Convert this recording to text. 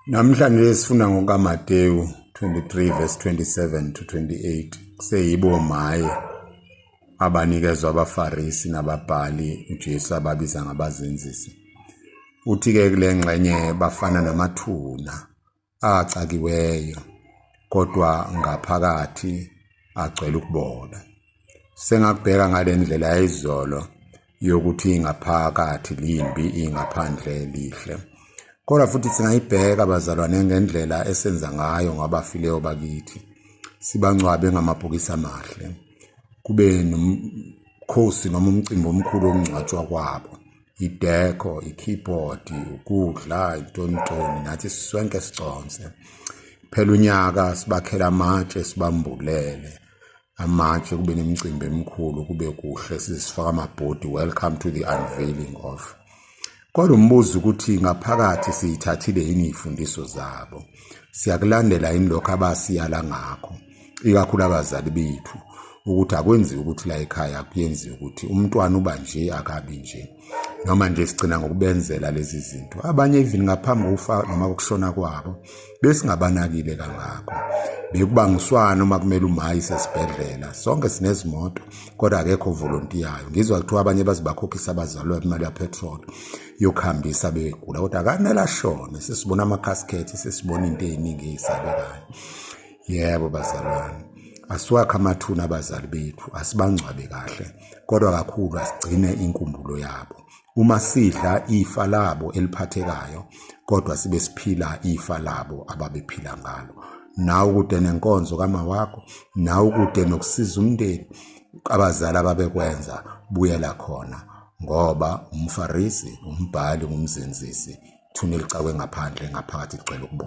Namhlanje sifunda ngokaMateyu 23 verse 27 to 28. Kuseyibo maye abanikezwa abaFarisi nababhali uJesu ababiza ngabazenzisi. Uthi-ke kule ngxenye bafana namathuna acakiweyo kodwa ngaphakathi agcwele ukubola. Sengakubheka ngale ndlela yayizolo yokuthi ingaphakathi limbi ingaphandle lihle. Kodwa futhi singayibheka bazalwane ngendlela esenza ngayo ngabafileyo bakithi. Sibangcwabe ngamabhokisi amahle. Kube nomkhosi noma umcimbi omkhulu wokungcwatshwa kwabo. Idekho, i-keyboard, ukudla, intontoni nathi sisonke siconse. Phela unyaka sibakhela amatshe sibambulele amatshe kube nemicimbi emikhulu kube kuhle sizifaka amabhodi welcome to the unveiling of. Kodwa umbuzo ukuthi ngaphakathi siyithathile yini izifundiso zabo? Siyakulandela yini lokho abasiyala ngakho? Ikakhulu abazali bethu ukuthi akwenziwe ukuthi la ekhaya kuyenziwe ukuthi umntwana uba nje akabi nje noma nje sigcina ngokubenzela lezi zinto abanye even ngaphambi kokufa noma kokushona kwabo besingabanakile kangako bekubangiswana uma kumele umayise esibhedlela sonke sinezimoto kodwa akekho volontiyayo ngizwa kuthiwa abanye baze bakhokhisa abazalwa imali yapetrol yokuhambisa begula kodwa akanele ashone sesibona ama-casket sesibona into ey'ningi ey'sabekayo. Yebo bazalwane, asiwakhe amathuna abazali bethu, asibangcwabe kahle, kodwa kakhulu asigcine inkumbulo yabo. Uma sidla ifa labo eliphathekayo, kodwa sibe siphila ifa labo ababephila ngalo. Nawe kude nenkonzo kama wakho, nawe kude nokusiza umndeni, abazali ababekwenza, buyela khona ngoba umFarisi, umbhali, ngumzenzisi, thuna elicakwe ngaphandle ngaphakathi ligcwele ukubola.